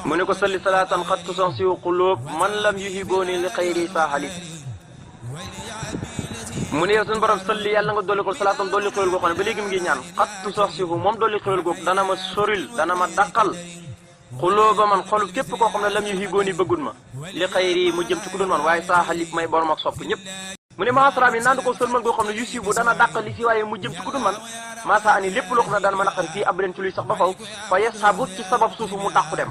mu ne ko salli salaatan xat tusansiu qulub man lam yuhibuni li xayri sa xalib mu ne yow suñu borom salli yàlla nga dolli ko salaatan dolli xéwal goo xam ne ba léegi mu ngi ñaan xat tusansiu moom dolli xéwal googu dana ma soril dana ma daqal xulóoba man xolub képp koo xam ne lam yuhibuni bëggul ma li xayri mu jëm ci ku dul man waaye sa xalib may borom ak sopp ñëpp mu ne maasalaam yi naan ko sëlmal goo xam ne yusi bu dana dàq li si waaye mu jëm ci ku dul man maasa ani lépp loo xam ne daan ma naqari fii ab leen ci luy sax ba faw fa yesabu ci sabab suufu mu dàqu dem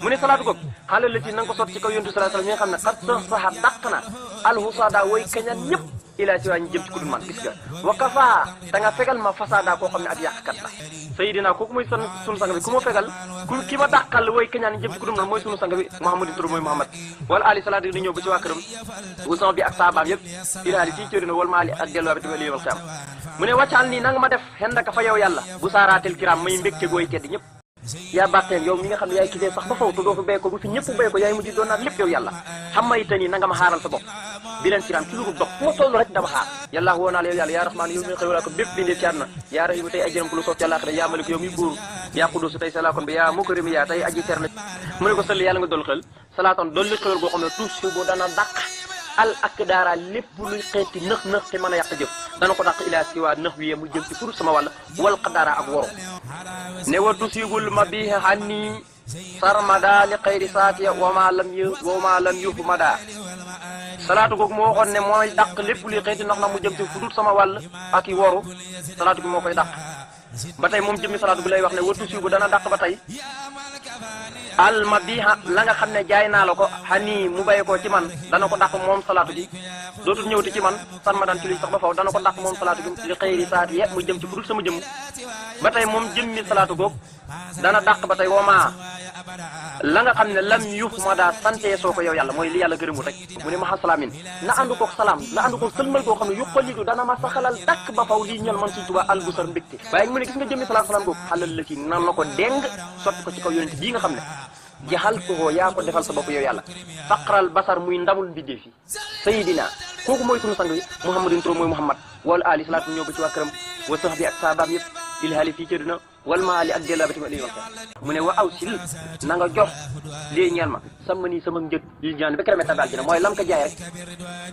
mu ne salaatu goog xaalal la ci na nga ko sot ci kaw yontu sallallahu alayhi wasallam mi nga xam ne xat saxa dàq na alxusaada way kañaan ñëpp ilaa si waaye ñu jëm ci ku dul man gis nga wa kafaa da nga fegal ma fasaada koo xam ne ak yàqkat la sayidina kooku mooy sunu sang bi ku ma fegal ki ma dàqal way kañaan ñu jëm ci ku dul man mooy sunu sang bi Muhammadin tur mooy Muhammad wala ali salaatu di ñëw ba ci waa këram wuson bi ak saabaam yëpp ilaali fii cëri na wala maali ak delloo bi tamit limal xiyaam mu ne wàccaal nii nanga ma def xendaka fa yow yàlla bu saaraatel kiram may mbégte gooy tedd ñëpp yaa bàqeen yow mi nga xam ne yaay kisee sax ba faw te doo fa béy ko bu fi ñëpp béy ko yaay mujj doon naat lépp yow yàlla xam may tani nanga ma xaaral sa bopp bi leen kiram ci lu dox foo toll rek dama xaar yàlla woo naa la yow yàlla yaa raxmaan yow mi xewalaa ko bépp bindee ci àdduna yaa rahimu tey ajjëram ku lu soof ci àllaaxira yaa malik yow mi buur yaa xudusu tey salaa kon bi yaa mukarimi yaa tey aji ter la mu ne ko salli yàlla nga dool xel salaatoon dolli xewal goo xam ne tous su boo dana dàq al ak daara lépp luy xeeti nëx te mën a yàq jëf dana ko dàq ilaa si waa nëx wiye mu jëm ci pour sama wàll wal qadaara ak woro ne wa tusibul ma bi xanni sarmada li xayri saatiya wama lam yufu mada salaatu googu moo waxoon ne mooy dàq lépp luy xeeti ndax na mu jëm ci fudut sama wàll ak i woru salaatu gi moo koy dàq ba tey moom jëmmi salaatu bi lay wax ne wa tusibu dana dàq ba tey alma bi la nga xam ne jaay naa la ko xanii mu bàyyi ko ci man dana ko dàq moom salaatu gi dootul ñëwti ci man sarma daan ci luy sax ba faw dana ko dàq moom salaatu gi li xëyri saati ye mu jëm ci fudul sama jëmm ba tey moom jëmmi salaatu goog dana dàq ba tey wama la nga xam ne lam yux ma daa santee soo ko yow yàlla mooy li yàlla gërëmul rek mu ne maxa salaamin na àndu koog salaam na àndu koog sëlmal koo xam ne yuqalidu dana ma saxalal dàkk ba faw lii ñal man suñ tuba albusar mbégte waaye mu ne gis nga jëmmi salaatu salaam googu xalal la ci nan la ko déng sotti ko ci kaw yonente bii nga xam ne jaxal ko yaa ko defal sa bopp yow yàlla faqral basar muy ndamul mbindee fi sayidina kooku mooy sunu sang bi muhammadin tur mooy muhammad wala ali salaatu ñëw ba ci waa këram wa sax bi ak saabaam yëpp ilhaali fii ci dina wal maali ak dellaa ba tamit li mu ne wa aw sil na nga jox lii ñeel ma sama nii sama njëg li ñaan ba kerame tabal ji mooy lam ko jaay rek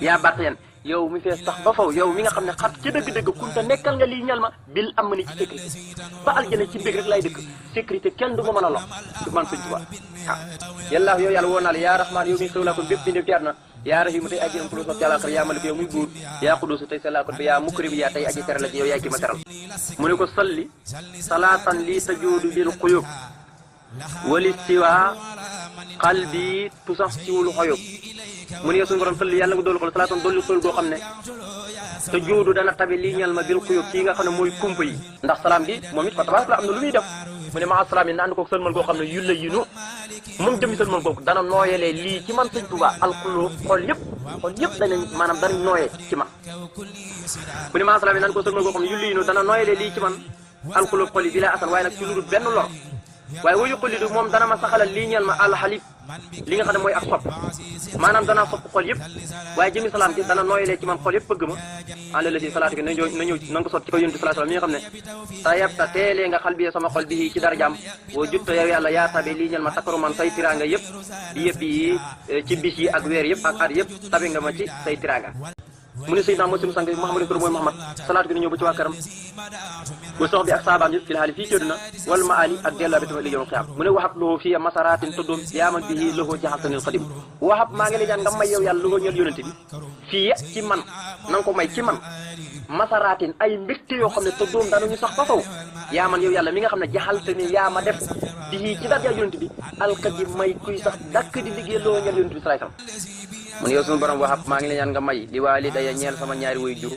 yaa bàq yan yow mi fee sax ba faw yow mi nga xam ne xat ci dëgg-dëgg kunta nekkal nga lii ñeel ma bil am ni ci sécurité ba aljana ci mbég rek lay dëkk sécurité kenn du ma mën a lox man suñ tuba ah yàlla yow yàlla woo naa la yaa raxmaan yow mi xew laa ko bépp bindee ci àdduna yaa rahimu tey aji am ku lu sof ci àllaaxira yaa malik yow muy buur yaa xudusu tey salaa kon bi yaa mukrim yaa tey aji teral ci yow yaay ki ma teral mu ne ko salli salaatan lii tajuudu bil xuyub walistiwa qalbi tusax siwul xoyub mu ne yow suñu borom salli yàlla nga doolu ko salaatan dolli xol goo xam ne te juudu dana tabi lii ñal ma bil xuyub kii nga xam ne mooy kumpa yi ndax salaam bi moom it fa tabarak la am na lu muy def mu ne maa salaam yi na ànd ko sëlmal goo xam ne yulla yinu moom jëmi sëlmal googu dana nooyelee lii ci man sëñ Tuubaa alxuloo xol yëpp danañ maanaam danañ nooyee ci man mu ne maa salaam yi na ànd ko sëlmal goo xam ne yulla yinu dana nooyelee lii ci man alxuloo xol yi bi laa asan waaye nag ci lu dul benn lor waaye wayu xolidu moom dana ma saxalal lii ñeel ma alxalib li nga xam ne mooy ak sopp maanaam danaa sopp xol yëpp waaye jëmi salaam gi dana nooyelee ci man xol yëpp bëgg ma àla la si salaatu gi na ñëw na nga ko sot ci kaw yonent sallallahu alayhi wasallam mi nga xam ne sa yebta teelee nga xal bi sama xol bi ci darajaam boo jutta yow yàlla yaa tabe lii ñeel ma takkaru man say tiraanga yëpp bi yëpp yi ci bis yi ak weer yëpp ak at yëpp tabe nga ma ci say tiraanga mu ne Seydina moo sunu sang bi Muhammad tur mooy Muhammad salaatu gi na ñëw ba ci waa këram wa sox bi ak saabaam yëpp fil haali fii ci àdduna wal maali ak delloo bi tamit li yow xiyaam mu ne waxab loxo fii masaratin tuddum yaaman bihi loxo jaxaltanil xadim waxab maa ngi lay ñaan nga may yow yàlla loxo ñeel yonente bi fii ci man na nga ko may ci man masaratin ay mbégte yoo xam ne tuddum danañu sax ba faw yaaman yow yàlla mi nga xam ne jaxaltani yaa ma def bihi ci darja yonente bi alxadim may kuy sax dàkk di liggéey loxo ñeel yonente bi salaay salaam mu ne yow suñu borom waxab maa ngi lay ñaan nga may li waali daya ñeel sama ñaari way jur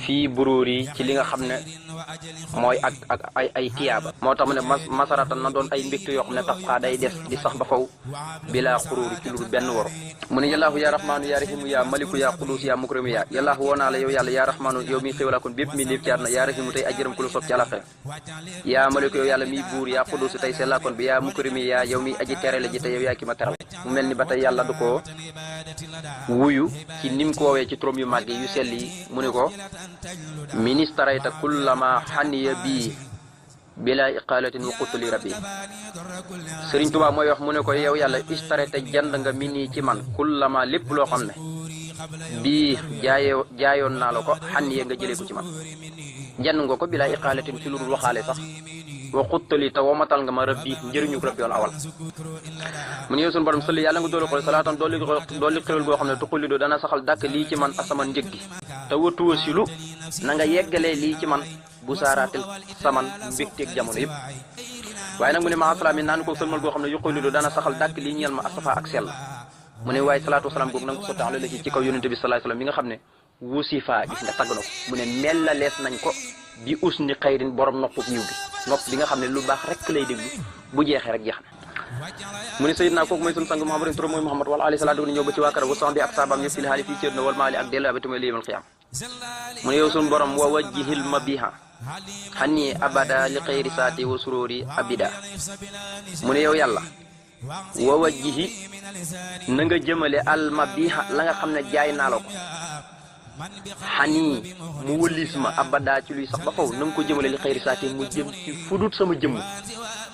fii buróor yi ci li nga xam ne mooy ak ay tiyaaba moo tax mu ne masaratan na doon ay mbégte yoo xam ne tax xaa day des di sax ba faw bilaa xuróori ci lu dul benn woro mu ne yallaahu yaa rahmaanu yaa rahimu yaa maliku yaa qudus yaa mukramu yaa yallaahu woo naa la yow yàlla yaa rahmaanu yow miy xéwalaa kon bépp mi lépp ci àdduna yaa rahimu tey ajjëram ku lu sopp ci àllaxira yaa maliku yow yàlla miy buur yaa qudus tey sellaa kon bi yaa mukramu yaa yow miy aji terale ji te yow yaa ki ma teral mu mel ni ba tey yàlla du ko wuyu ci nim ko woowee ci turam yu màgg yu sell yi mu ne ko ministarayta kullama xaniya bii bila iqalatin wa qutli rabbi. Sëriñ Tuubaa mooy wax mu ne ko yow yàlla istarete jand nga mi nii ci man kullama lépp loo xam ne bii jaayoon naa la ko xan yee nga jëlee ko ci man jand nga ko bila iqalatin ci lu dul waxaale sax wa xuttali te womatal nga ma rabbi njëriñu rabbi yoon awal. mu ne yow sunu borom sëlli yàlla nga doolu ko salaatan dolli xéwal goo xam ne tuxuli du dana saxal dàkk lii ci man asaman njëg gi te watuwa silu na nga yeggalee lii ci man bu saaraatil saman mbégteeg jamono yëpp. waaye nag mu ne maa salaam yi naan ko sëlmal goo xam ne yuquli du dana saxal dàkk lii ñeel ma asafa ak sell. mu ne waaye salaatu wasalaam googu nanga ko sotti ala la ci kaw yonente bi salaay salaam mi nga xam ne wusifa gis nga tagg na ko mu ne mel la lees nañ ko bi us ni xayrin borom nopp yiw gi nopp bi nga xam ne lu baax rek lay déglu bu jeexee rek jeex na. mu ne sayidna kooku mooy sunu sang Muhammad turam mooy Muhammad wala alayhi salaatu ñëw ba ci waa kara wa bi ak saabaam yëpp fil haali fii ci na wal maali ak delloo abati mooy li yawmal qiyaam. mu ne yow sunu borom wa wajjihil mabiha xani abada li xayri saati wa suróori abida. mu ne yow yàlla wa wajjihi na nga jëmale al mabiha la nga xam ne jaay naa la ko xanii mu wëllis ma abada ci luy sax ba faw na nga ko jëmale li xëyri saati mu jëm ci fudut sama jëmm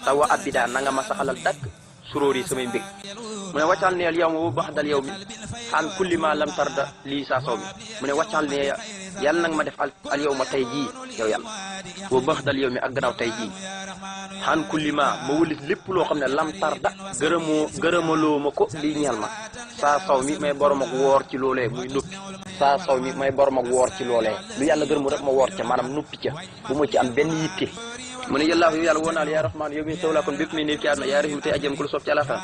te wa abida na nga ma saxalal dakk suróor yi samay mbég. mu ne wàccal ne yow ma bu baax dal yow mi xaan kulli ma lam tarda lii saa soow mi. mu ne wàccal ne yàlla nag ma def al yow ma tey jii yow yàlla bu baax dal yow mi ak gannaaw tey jii xaan kulli ma wëllis lépp loo xam ne lam tarda gërëmaloo ma ko lii ñeel ma saa saw mi may borom ak woor ci loolee muy noppi saa saw mi may borom ak woor ci loolee lu yàlla gërëmu rek ma woor ca maanaam noppi ca bu ma ci am benn yitte. mu ne yàllaahu yow yàlla woo naa la yaa rahmaan yow mi sawlaa kon bépp mi niir ki àdduna yaa rahim tey ajam ku lu soob ci àlaxira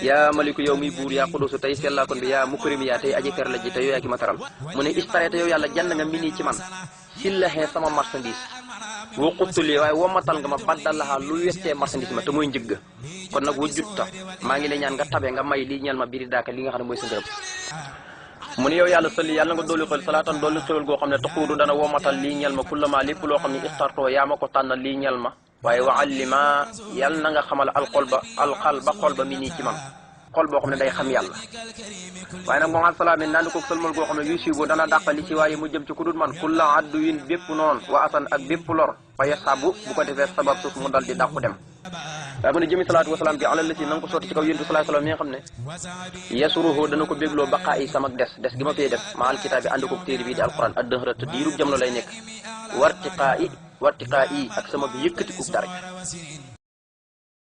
yaa maliku yow mi buur yaa xudusu tey sellaa kon bi yaa mukrim yaa tey aji ter la ji te yow yaa ki ma taral. mu ne istarete yow yàlla jand nga mi nii ci man sillaxee sama marchandise woo xuttuli waaye womatal nga ma baddalaxaa lu wettee marchandise ma te mooy njëgga kon nag wa jutta maa ngi lay ñaan nga tabe nga may lii ñeel ma biri daaka li nga xam ne mooy sa ngërëm. mu ne yow yàlla sëlli yàlla nga dolli xel salaatan dolli xewal goo xam ne taxuudu dana womatal lii ñel ma kullama lépp loo xam ne ixtartoo yaa ma ko tànnal lii ñel ma waaye wa allima yàlla na nga xamal alxol ba mi nii ci man xol boo xam ne day xam yàlla. waaye nag moom asalaam naan ko sëlmal goo xam ne yusi bu dana dàqali ci waaye mu jëm ci ku dul man kulla addu win bépp noon wa asan ak bépp lor fa yasabu bu ko defee sabab suuf mu dal di dàqu dem. waaye mu ne jëmi salaatu wasalaam bi alal la si na nga ko sotti ci kaw yéntu salaay salaam mi nga xam ne yasuruhu dana ko bégloo baqaa yi samak des gi ma fee def ma alkitaab bi ànd ko téere bii di alquran addëxra te diirub jamono lay nekk wartiqaa yi ak sama bi yëkkati kub dara